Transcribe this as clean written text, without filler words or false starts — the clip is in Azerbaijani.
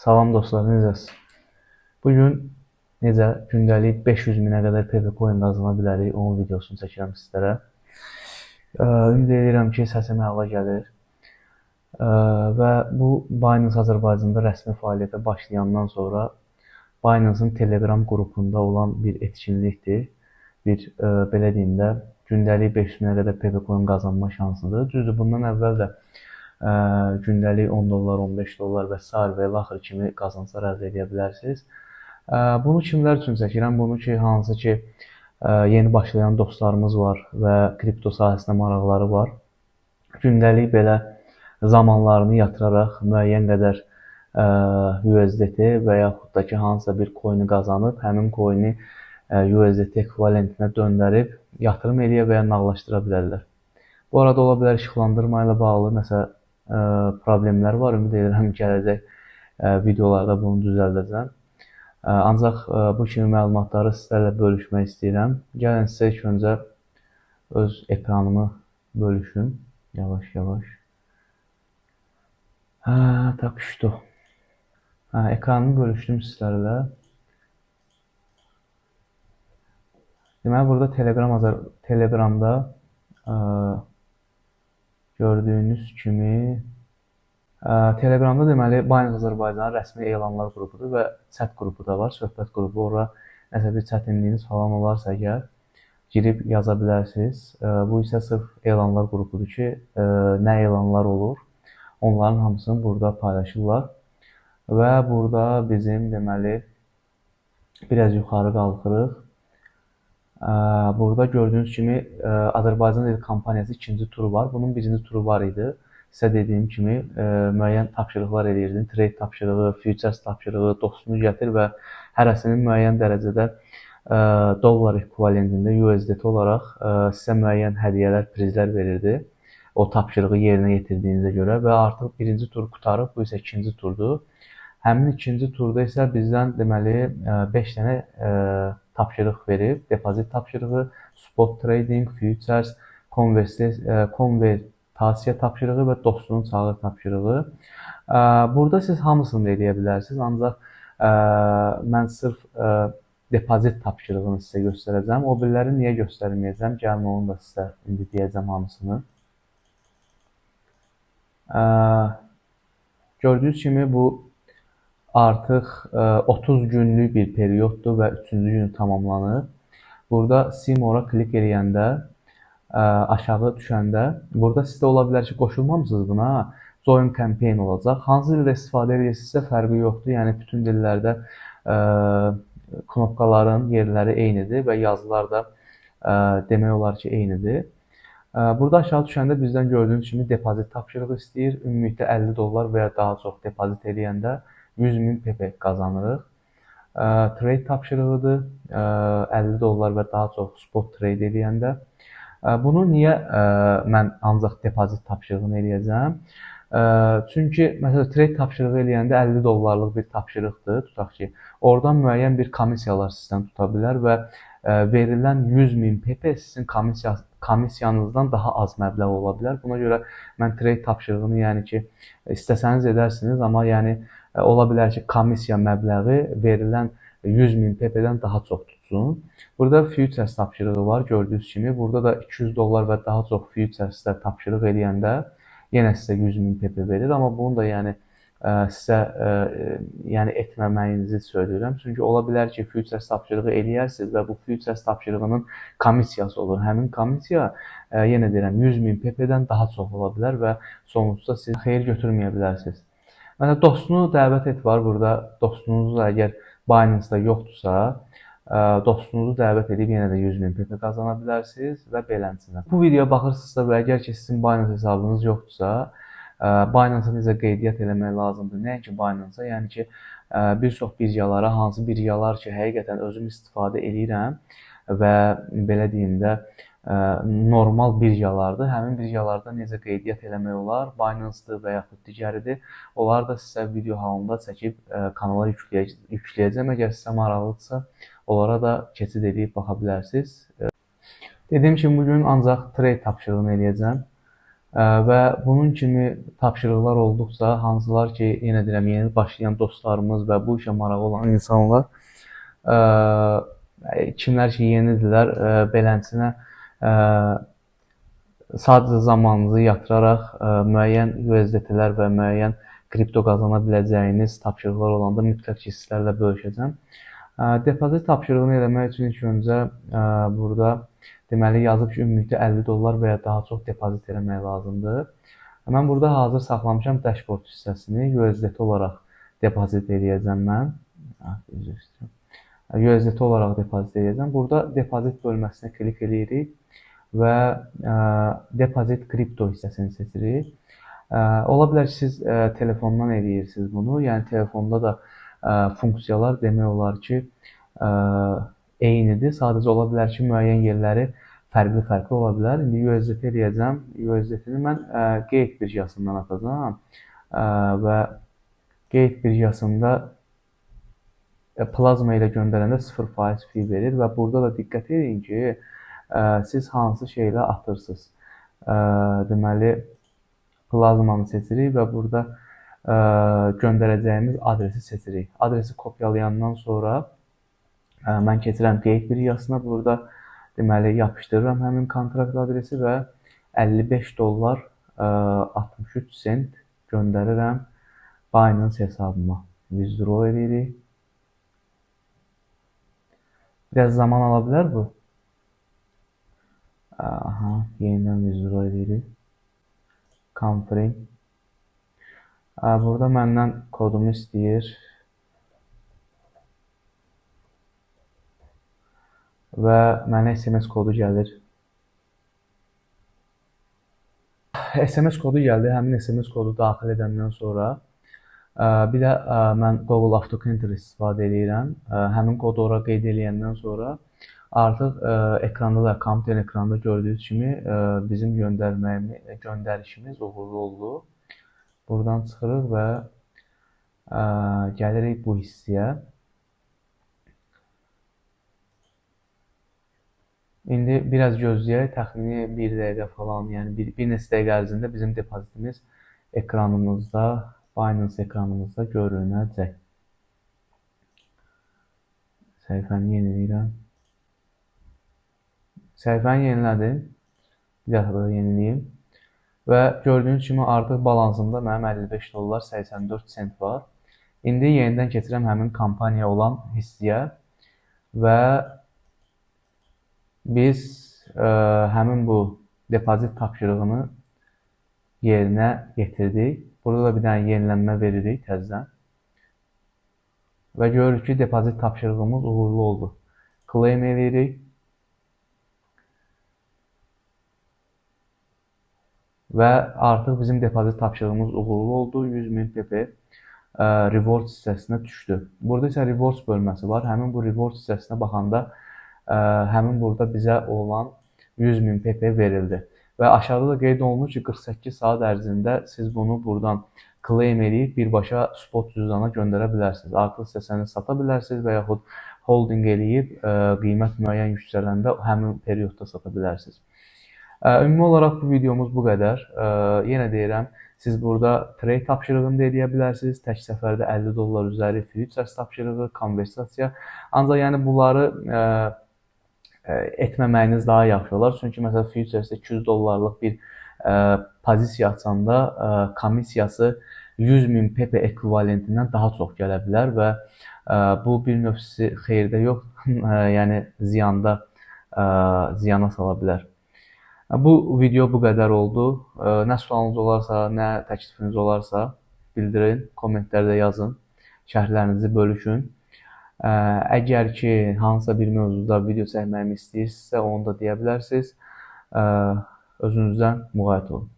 Salam dostlar, necəsiniz? Bugün necə gündəlik 500 minə qədər Pepe Coin qazana bilərik, onun videosunu çəkirəm sizlərə. Ümid edirəm ki, səsim əla gəlir. Və bu Binance Azərbaycanda rəsmi fəaliyyətə başlayandan sonra Binance-ın Telegram qrupunda olan bir etkinlikdir. Bir, belə deyim də, gündəlik 500 minə qədər Pepe Coin qazanma şansıdır. Düzdür, bundan əvvəl də gündəlik 10 dollar, 15 dollar və sair və ilaxır kimi qazanclar əldə edə bilərsiniz. Bunu kimlər üçün çəkirəm? Bunu ki, hansı ki, yeni başlayan dostlarımız var və kripto sahəsinə maraqları var. Gündəlik belə zamanlarını yatıraraq müəyyən qədər USDT və yaxud da ki, hansısa bir coini qazanıb, həmin coini USDT ekvivalentinə döndərib yatırım eləyə və ya nağlaşdıra bilərlər. Bu arada ola bilər işıqlandırma ilə bağlı nəsə problemlər var. Ümid edirəm gələcək videolarda bunu düzəldəcəm. Ancaq bu kimi məlumatları sizlərlə bölüşmək istəyirəm. Gəlin sizə ilk öncə öz ekranımı bölüşüm. Yavaş-yavaş. Tak что. Ekranımı bölüşdüm sizlərlə. Deməli, burada Telegramda gördüyünüz kimi Telegramda deməli Binance Azərbaycanın rəsmi elanlar qrupudur və chat qrupu da var, söhbət qrupu. Ora nəsə bir çətinliyiniz falan olarsa əgər girib yaza bilərsiniz. Bu isə sırf elanlar qrupudur ki, nə elanlar olur, onların hamısını burada paylaşırlar. Və burada bizim deməli biraz yuxarı qalxırıq. Burada gördüyünüz kimi Azərbaycan Dil kampaniyası ikinci turu var. Bunun birinci turu var idi. Sizə dediyim kimi müəyyən tapşırıqlar eləyirdim. Trade tapşırığı, futures tapşırığı, dostunu gətir və hərəsinin müəyyən dərəcədə dollar ekvivalentində USDT olaraq sizə müəyyən hədiyyələr, prizlər verirdi. O tapşırığı yerinə yetirdiyinizə görə və artıq birinci tur qurtarıb, bu isə ikinci turdur. Həmin ikinci turda isə bizdən deməli 5 dənə tapşırıq verib. Depozit tapşırığı, spot trading, futures, konvertasiya tapşırığı və dostunu çağır tapşırığı. Burada siz hamısını da eləyə bilərsiniz, ancaq mən sırf depozit tapşırığını sizə göstərəcəm. O biriləri niyə göstərməyəcəm? Gəlin onu da sizə indi deyəcəm hamısını. Gördüyünüz kimi bu artıq 30 günlük bir perioddur və 3-cü günü tamamlanır. Burada See More-a klik eləyəndə, aşağı düşəndə, burada sizdə ola bilər ki, qoşulmamısınız buna, Join Campaign olacaq. Hansı dildə istifadə edirsinizsə fərqi yoxdur. Yəni, bütün dillərdə knopkaların yerləri eynidir və yazılar da demək olar ki, eynidir. Burada aşağı düşəndə bizdən gördüyünüz kimi depozit tapşırığı istəyir. Ümumilikdə 50 dollar və ya daha çox depozit eləyəndə 100 min PP qazanırıq. Trade tapşırığıdır. 50 dollar və daha çox spot trade eləyəndə. Bunu niyə mən ancaq depozit tapşırığını eləyəcəm? Çünki məsələn trade tapşırığı eləyəndə 50 dollarlıq bir tapşırıqdır, tutaq ki, oradan müəyyən bir komissiyalar sizdən tuta bilər və verilən 100 min PP sizin komissiyanızdan daha az məbləğ ola bilər. Buna görə mən trade tapşırığını, yəni ki, istəsəniz edərsiniz, amma yəni ola bilər ki, komissiya məbləği verilən 100 min PP-dən daha çox tutsun. Burada futures tapşırığı var, gördüyünüz kimi. Burada da 200 dollar və daha çox futuresdə tapşırıq eləyəndə yenə sizə 100 min PP verir. Amma bunu da yəni sizə yəni etməməyinizi söyləyirəm. Çünki ola bilər ki, futures tapşırığı eləyərsiniz və bu futures tapşırığının komissiyası olur. Həmin komissiya, yenə deyirəm, 100 min PP-dən daha çox ola bilər və sonuçda siz xeyir götürməyə bilərsiniz. Məsələn, dostunu dəvət et var burada. Dostunuz da əgər Binance-da yoxdursa, dostunuzu dəvət edib yenə də 100 min PP qazana bilərsiniz və beləsinə. Bu videoya baxırsınızsa və əgər ki, sizin Binance hesabınız yoxdursa, Binance-a necə qeydiyyat eləmək lazımdır? Nəinki Binance-a, yəni ki, bir çox birjalara, hansı birjalar ki, həqiqətən özüm istifadə eləyirəm və belə deyim də, normal birjalardır. Həmin birjalarda necə qeydiyyat eləmək olar? Binance-dır və yaxud digəridir. Onları da sizə video halında çəkib kanala yükləyəcəm. Əgər sizə maraqlıdırsa, onlara da keçid edib baxa bilərsiniz. Dediyim kimi, bugün ancaq trade tapşırığını eləyəcəm. Və bunun kimi tapşırıqlar olduqca, hansılar ki, yenə deyirəm, yeni başlayan dostlarımız və bu işə marağı olan insanlar, kimlər ki, yenidirlər, beləsinə sadəcə zamanınızı yatıraraq müəyyən USDT-lər və müəyyən kripto qazana biləcəyiniz tapşırıqlar olanda mütləq ki, sizlərlə bölüşəcəm. Depozit tapşırığını eləmək üçün ilk öncə burada deməli, yazıb ki, ümumilikdə 50 dollar və ya daha çox depozit eləmək lazımdır. Mən burada hazır saxlamışam dashboard hissəsini, USDT olaraq depozit eləyəcəm mən. USDT olaraq depozit eləyəcəm. Burada depozit bölməsinə klik eləyirik və depozit kripto hissəsini seçirik. Ola bilər ki, siz telefondan eləyirsiniz bunu. Yəni, telefonda da funksiyalar demək olar ki, eynidir. Sadəcə ola bilər ki, müəyyən yerləri fərqli-fərqli ola bilər. İndi USDT eləyəcəm. USDT-ni mən Gate birjasından atacağam və Gate birjasında plazma ilə göndərəndə 0% fee verir və burada da diqqət edin ki, siz hansı şeylə atırsınız. Deməli, plazmanı seçirik və burada göndərəcəyimiz adresi seçirik. Adresi kopyalayandan sonra mən keçirəm Gate birjasına. Burada deməli, yapışdırıram həmin kontrakt adresi və 55 dollar 63 sent göndərirəm Binance hesabıma. Withdraw edirik. Biraz zaman ala bilər bu. Aha, yenidən withdraw edirik. Confirm. Burada məndən kodumu istəyir. Və mənə SMS kodu gəlir. SMS kodu gəldi. Həmin SMS kodu daxil edəndən sonra bir də mən Google Authenticator istifadə edirəm. Həmin kodu ora qeyd eləyəndən sonra artıq ekranda da, kompüter ekranda gördüyünüz kimi bizim göndərişimiz uğurlu oldu. Buradan çıxırıq və gəlirik bu hissəyə. İndi biraz gözləyək, təxmini bir dəqiqə falan, yəni bir neçə dəqiqə ərzində bizim depozitimiz ekranımızda, Binance ekranımızda görünəcək. Səhifəni yeniləyirəm. Səhifəni yenilədim. Bir dəfə daha yeniləyim. Və gördüyünüz kimi artıq balansımda mənim 55 dollar 84 sent var. İndi yenidən keçirəm həmin kampaniya olan hissəyə və biz həmin bu depozit tapşırığını yerinə getirdik. Burada da bir dənə yenilənmə veririk təzədən. Və görürük ki, depozit tapşırığımız uğurlu oldu. Claim edirik. Və artıq bizim depozit tapşırığımız uğurlu oldu. 100.000 PP reward hissəsinə düşdü. Burada isə rewards bölməsi var. Həmin bu reward hissəsinə baxanda həmin burada bizə olan 100.000 PP verildi. Və aşağıda da qeyd olunur ki, 48 saat ərzində siz bunu buradan claim edib birbaşa spot cüzdana göndərə bilərsiniz. Artıq hissəsini sata bilərsiniz və yaxud holding eləyib qiymət müəyyən yüksələndə həmin periodda sata bilərsiniz. Ümumi olaraq bu videomuz bu qədər. Yenə deyirəm, siz burada trade tapşırığını da eləyə bilərsiniz. Tək səfərdə 50 dollar üzəri futures tapşırığı, konversasiya. Ancaq yəni bunları etməməyiniz daha yaxşı olar. Çünki məsələn futuresdə 200 dollarlıq bir pozisiya açanda komissiyası 100.000 PP ekvivalentindən daha çox gələ bilər və bu bir növ sizi xeyirdə yox, yəni ziyana sala bilər. Bu video bu qədər oldu. Nə sualınız olarsa, nə təklifiniz olarsa bildirin, kommentlərdə yazın, şərhlərinizi bölüşün. Əgər ki, hansısa bir mövzuda video çəkməyimi istəyirsinizsə, onu da deyə bilərsiniz. Özünüzdən müğayət olun.